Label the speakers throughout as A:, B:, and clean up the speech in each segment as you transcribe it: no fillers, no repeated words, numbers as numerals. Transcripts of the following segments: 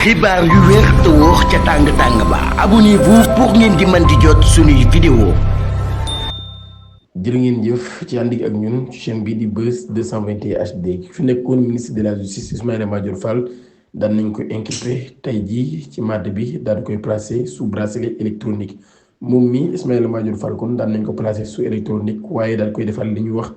A: xibaar yu wér te wóor ca tàng-tàng ba abonnez-vous pour ngeen di mën di jot suñuy vidéo.
B: jërë ngeen jëf ci ànd ak ñun ci chaîne bii di Buzz 221 HD fi nekkoon ministre de la justice Ismaïla Madior Fall daan nañ ko inculpé tey jii ci mardi bi daal di koy placé sous bracelet électronique moom mi Ismaïla Madior Fall kon daan nañ ko placé sous électronique waaye daal koy defal li ñuy wax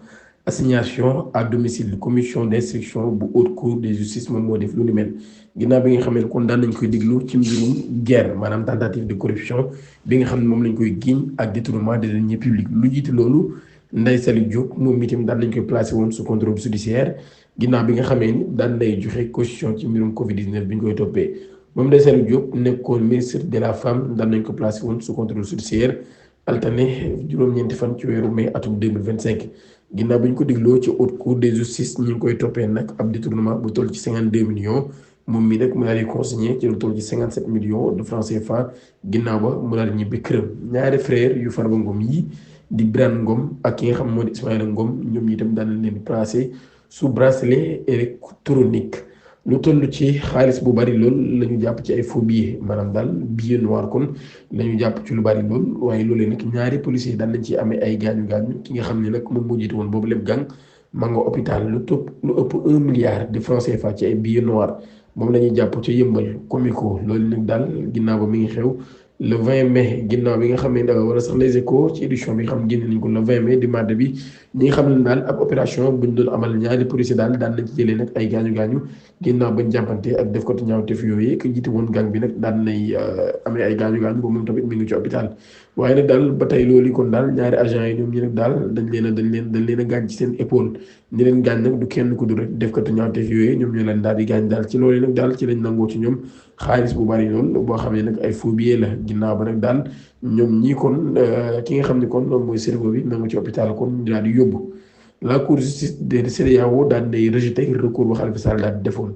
B: assignation à domicile commission d'instruction bu haute cour de justice moom moo def lu ni mel ginnaaw bi nga xam ne kon daan nañ koy diglu ci mbirum guerre maanaam tentative de corruption bi nga xam ne moom lañ koy giiñ ak détournement des deniers publics lu jiite loolu Ndeye Saly Diop moom itam daan nañ koy placé woon sous contrôle judiciaire ginnaaw bi nga xamee ni daan lay joxe caution ci mbirum Covid 19 bi ñu koy toppee moom Ndeye Saly Diop nekkoon ministre de la femme daan nañ ko placé woon sous contrôle judiciaire altane juróom-ñeenti fan ci weeru mai atum 2025 ginnaaw bi ñu ko digloo ci haute cour de justice ñi ngi koy toppee nag ab détournement bu toll ci 52 millions moom mi nag mu daal di consigné ci lu toll ci 57 millions de francs CFA ginnaaw ba mu daal di ñibbi këram ñaari frère yu Farba Ngom yi di Birane Ngom ak ki nga xam moo di Ismaïla Ngom ñoom ñi itam daan leen di placé sous bracelet électronique lu toll ci xaalis bu bari lool la ñu jàpp ci ay faux billets maanaam daal billet noir kon la ñu jàpp ci lu bari lool waaye loolee nag ñaari policiers daan nañ ci amee ay gaañu gaañu ki nga xam ne nag moom moo jiite woon boobu lépp gang ma nga hôpital lu ëpp 1 milliard de francs CFA ci ay billets noirs moom la ñuy jàpp ci yëmbal comico loolu nag daal ginnaaw ba mi ngi xew le 20 mai ginnaaw bi nga xam ne wala sax les échos ci édition bi nga xam génne nañ ko le 20 mai di mardi bi ñi nga xam ne daal ab opération buñ doon amal ñaari policier daal daan nañ ci jëlee nag ay gaañu gaañu ginnaaw bañ jàppante ak def ko ñaawteef yooyu ki jiite woon gang bi nag daan nay amee ay gaañu gaañu boobu moom tamit mi ngi ci hôpital waaye nag daal ba tey loolu kon daal ñaari agents yi ñoom ñi nag daal dañ leen a gaañ ci seen épaule ñi leen gaañ nag du kenn ku du rek def ko ñaawteef yooyu ñoom ñoo leen daal di gaañ daal ci loolu nag daal ci lañ nangoo ci ñoom xaalis bu bari loolu boo xam ne nag ay faux billets la ginnaaw ba nag daal ñoom ñii kon ki nga xam ne kon mooy cerveau bi ma nga ci hôpital kon daal di yóbbu la cour de justice de CEDEAO daal day rejeté recours bu Khalifa Sall daal di defoon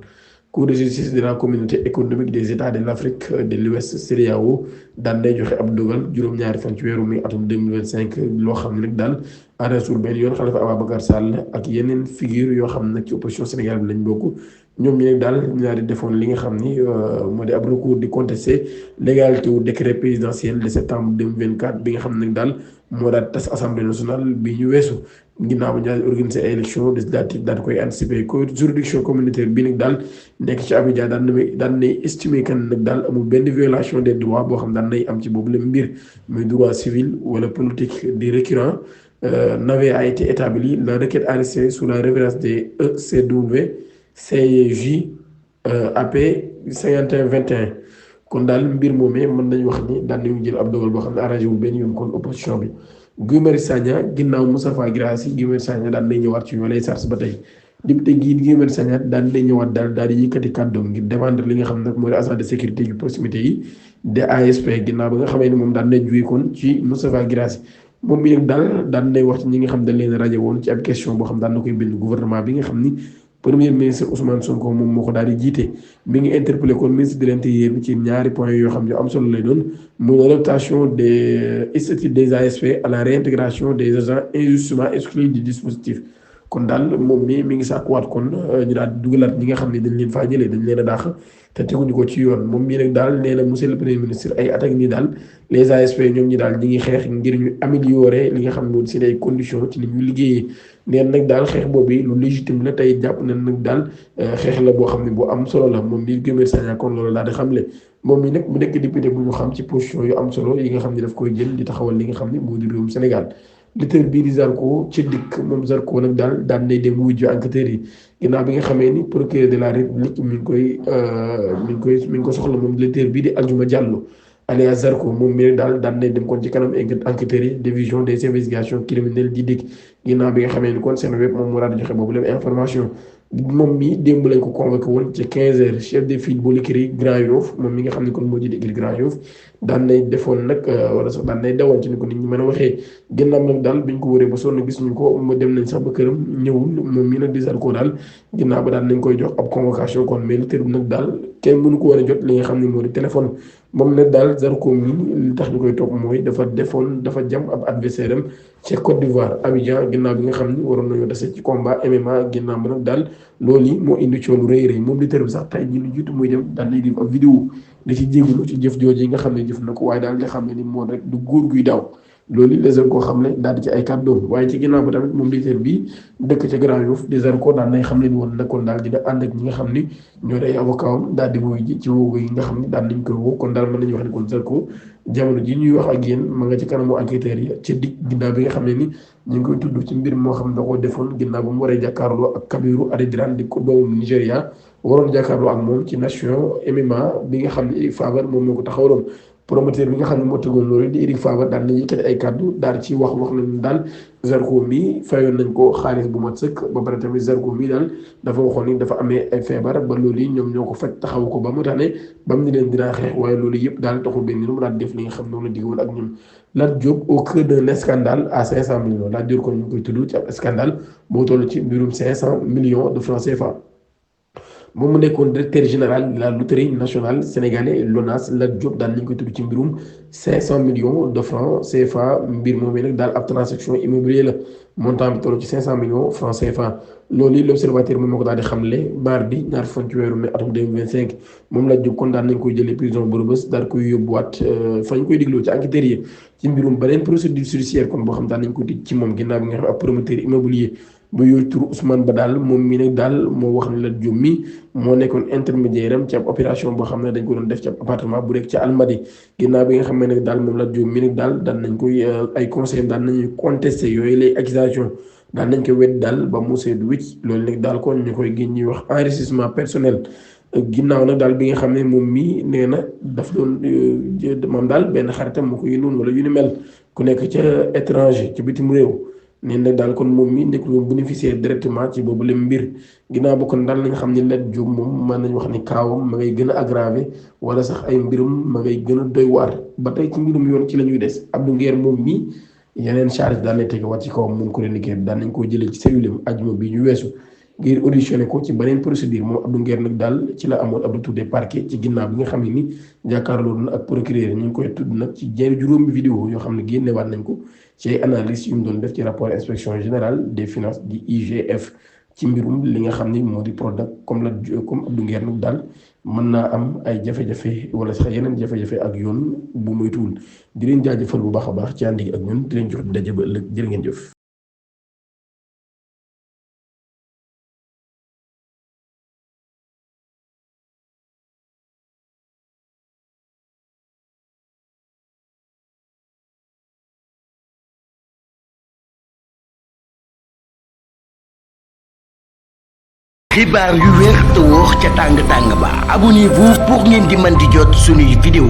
B: cour de justice de la communauté économique des états de l'Afrique de l'Ouest CEDEAO daan day joxe ab dogal juróom-ñaari fan ci weeru mai atum 2025 loo xam ne nag daal arrêtul benn yoon Khalifa Ababacar Sall ak yeneen figure yoo xam ne nag ci opposition Sénégal bi lañ bokk ñoom ñi nag daal ñu daal di defoon li nga xam ni moo di ab recours di contester légalité wu décret présidentiel de septembre 2024 bi nga xam ne nag daal moo daal tas assemblée nationale bi ñu weesu ginnaaw ba ñu daal di organiser ay élection législative daal di koy anticiper ko juridiction communautaire bi nag daal nekk ci Abidjan daan nay estimer kan nag daal amul benn violation des droits boo xam daan nay am ci boobu la mbir muy droit civil wala politique di récurrent n'avait a été établi la requête arrêtée sous la révérence des ECW CJ AP 5121 kon daal mbir moomee mën nañu wax ni daan nañu jël ab dogal boo xam ne arrangé wul benn yoon kon opposition bi Guy Marius Sagna ginnaaw Moustapha Guirassy Guy Marius Sagna daan nay ñëwaat ci ñoo lay sars ba tey député gii Guy Marius Sagna daan nay ñëwaat daal di yëkkati kàddoom ngir défendre li nga xam ne mooy agent de sécurité yu proximité yi de ASP ginnaaw ba nga xamee ni moom daan nay jóge kon ci Moustapha Guirassy moom mi nag daal daan nay wax ci ñi nga xam dañ leen rajo woon ci ab question boo xam daan na koy bind gouvernement bi nga xam ni premier ministre Ousmane Sonko moom moo ko daal di jiite mi ngi interpellé kon ministre de l'intérieur bi ci ñaari points yoo xam ne am solo lay doon muy l'adaptation des statuts des ASP à la réintégration des agents injustement exclus du dispositif kon daal moom mi ngi sàkkuwaat kon ñu daal di dugalaat ñi nga xam ne dañ leen faa jëlee dañ leen a dàq te teguñu ko ci yoon moom mii nag daal nee na monsieur le premier ministre ay attaques nii daal les ASP ñoom ñi daal ñi ngi xeex ngir ñu améliorer li nga xam ne moom seen ay conditions ci li ñu liggéeyee neen nag daal xeex boobu lu légitime la tey jàpp nañ nag daal xeex la boo xam ne bu am solo la moom mii Guy Marius Sagna kon loolu daal di xamle moom mi nag mu nekk député bu ñu xam ci position yu am solo yi nga xam ne daf koy jël di taxawal li nga xam ne moo di réewum Sénégal leader bii di Zarko ci dikk moom Zarko nag daal daan nay dem wujju enquêteurs yi ginnaaw bi nga xamee ni procureur de la République mi ngi ko soxla moom leader bii di Aldiouma Diallo alias Zarko moom mi daal daan nay dem kon ci kanam enquêteurs yi division des investigations criminelles di dikk ginnaaw bi nga xamee ni kon seen web moom moo daal di joxe boobu lépp information moom mi démb lañ ko convoqué woon ci 15h chef de file bu l'écurie Grand Yoff moom mi nga xam ne kon moo jiite écurie Grand Yoff daan nay defoon nag wala sax daan nay dawoon ci ni ko nit ñi mën a waxee ginnaaw nag daal biñ ko wëree ba sonn gis ñu ko mu dem nañ sax ba këram ñëwul moom mi nag di Zarko daal ginnaaw ba daan nañ koy jox ab convocation kon mais leader bi nag daal kenn mënu ko war a jot li nga xam ne moo di téléphone moom nag daal Zarko mi li tax ñu koy topp mooy dafa jam ab adversaire am ci Côte d'Ivoire Abidjan ginnaaw bi nga xam ni waroon nañoo dese ci combat MMA ginnaaw ba nag daal loolu yi moo indi coow lu rëy rëy moom lutteur bi sax tey jii lu jiitu muy dem daal lay def ab vidéo da ci jégalu ci jëf jooju yi nga xam ne jëf na ko waaye daal nga xam ne ni moo rek du góor guy daaw loolu les koo xam ne daal di ci ay kàddoom waaye ci ginnaaw ba tamit moom lutteur bi dëkk ca Grand Yoff di Zarko daal nay xam ne ni woon nekkoon daal dina ànd ak ñi nga xam ni ñoo day avocat am daal di wuyu ji ci woowu yi nga xam ni daal nañ koy woo kon daal mën nañu wax ni kon Zarko jamono ji ñuy wax ak yéen ma nga ci kanamu enquêteurs yi ca dig ginnaaw bi nga xam ne ni ñu ngi koy tudd ci mbir moo xam ne da koo defoon ginnaaw ba mu waree jàkkaarloo ak Kabiru Adediran di ko doomu Nigéria waroon jàkkaarloo ak moom ci nation MMA bi nga xam ne Eric Favre moom moo ko taxawaloon promoteur bi nga xam ne moo tëggoon loolu di Eric Favre daal na yëkkati ay kàddu daal ci wax nañu daal Zarko mi fayoon nañ ko xaalis bu mat sëkk ba pare tamit Zarko mi daal dafa waxoon ni dafa amee ay feebar ba loolu yi ñoom ñoo ko faj taxaw ko ba mu tane ba mu ni leen dinaa xeex waaye loolu yëpp daal taxul benn lu mu daal def li nga xam ne noonu la diggoon ak ñun Lat Diop au cœur d'un scandale à 500 millions Lat Diop kon ñu koy tudd ci ab scandale boo toll ci mbirum 500 millions de francs CFA. moom mu nekkoon directeur général de la loterie nationale sénégalaise LONASE Lat Diop daal nañ koy tudd ci mbirum 500 millions de francs CFA mbir moom nag daal ab transaction immobilière la montant bi toll ci 500 millions francs CFA loolu l'observateur moom moo ko daal di xamle mardi ñaar fan ci weeru mai atum 2025 moom Lat Diop kon daal nañ koy jëlee prison bu Rebeuss daal koy yóbbuwaat fa ñu koy digloo ci enquêteurs yi ci mbirum beneen procédure judiciaire kon boo xam daal nañ ko tëj ci moom ginnaaw bi nga xam ab promoteur immobilier ba yooyu tur Ousmane Ba daal moom mi nag daal moo wax ne Lat Diop mi moo nekkoon intermédiaire am ci ab opération boo xam ne dañ ko doon def ci ab appartement bu nekk ci Almadi ginnaaw bi nga xam ne nag daal moom Lat Diop mi nag daal nañ koy ay conseil daal nañuy contesté yooyu lay accusation daal nañ ko wedd daal ba mu seet wicc loolu nag daal kon ñu koy gën ñuy wax enrichissement personnel ginnaaw nag daal bi nga xam ne moom mii nee na daf doon moom daal benn xaritam moo ko yónnoon wala yu ni mel ku nekk ca étranger ci bitim réew neen nag daal kon moom mi nekkul woon bénéficier directement ci boobu la mbir ginnaaw ba kon daal nañ xam ne Lat Diop moom mën nañu wax ni kaawam ma ngay gën a aggravé wala sax ay mbirum ma ngay gën a doy waar ba tey ci mbirum yoon ci la ñuy des Abdou Nguer moom mi yeneen charge daan nañ tegewaat ci kawam moom chroniqueur bi daan nañ koo jëlee ci cellule am ajuma bi ñu weesu ngir auditionné ko ci beneen procédure moom Abdou Nguer nag daal ci la amoon ab retour des parquets ci ginnaaw bi nga xam ne ni jàkkaarloo na ak procureur ñu ngi koy tudd nag ci juróomi vidéo yoo xam ne génnewaat nañ ko ci ay analyse yu mu doon def ci rapport inspection générale des finances di IGF ci mbirum li nga xam ni moo di Prodac comme Abdou Nguer nag daal mën naa am ay jafe-jafe wala sax yeneen jafe-jafe ak yoon bu moytuwul di leen jaajëfal bu baax a baax ci ànd ak ñun di leen jox daje ba ëllëg jërë ngeen jëf.
A: xibaar yu wér te wóor ca tàng tàng ba abonnez-vous pour ngeen di mën di jot suñuy vidéo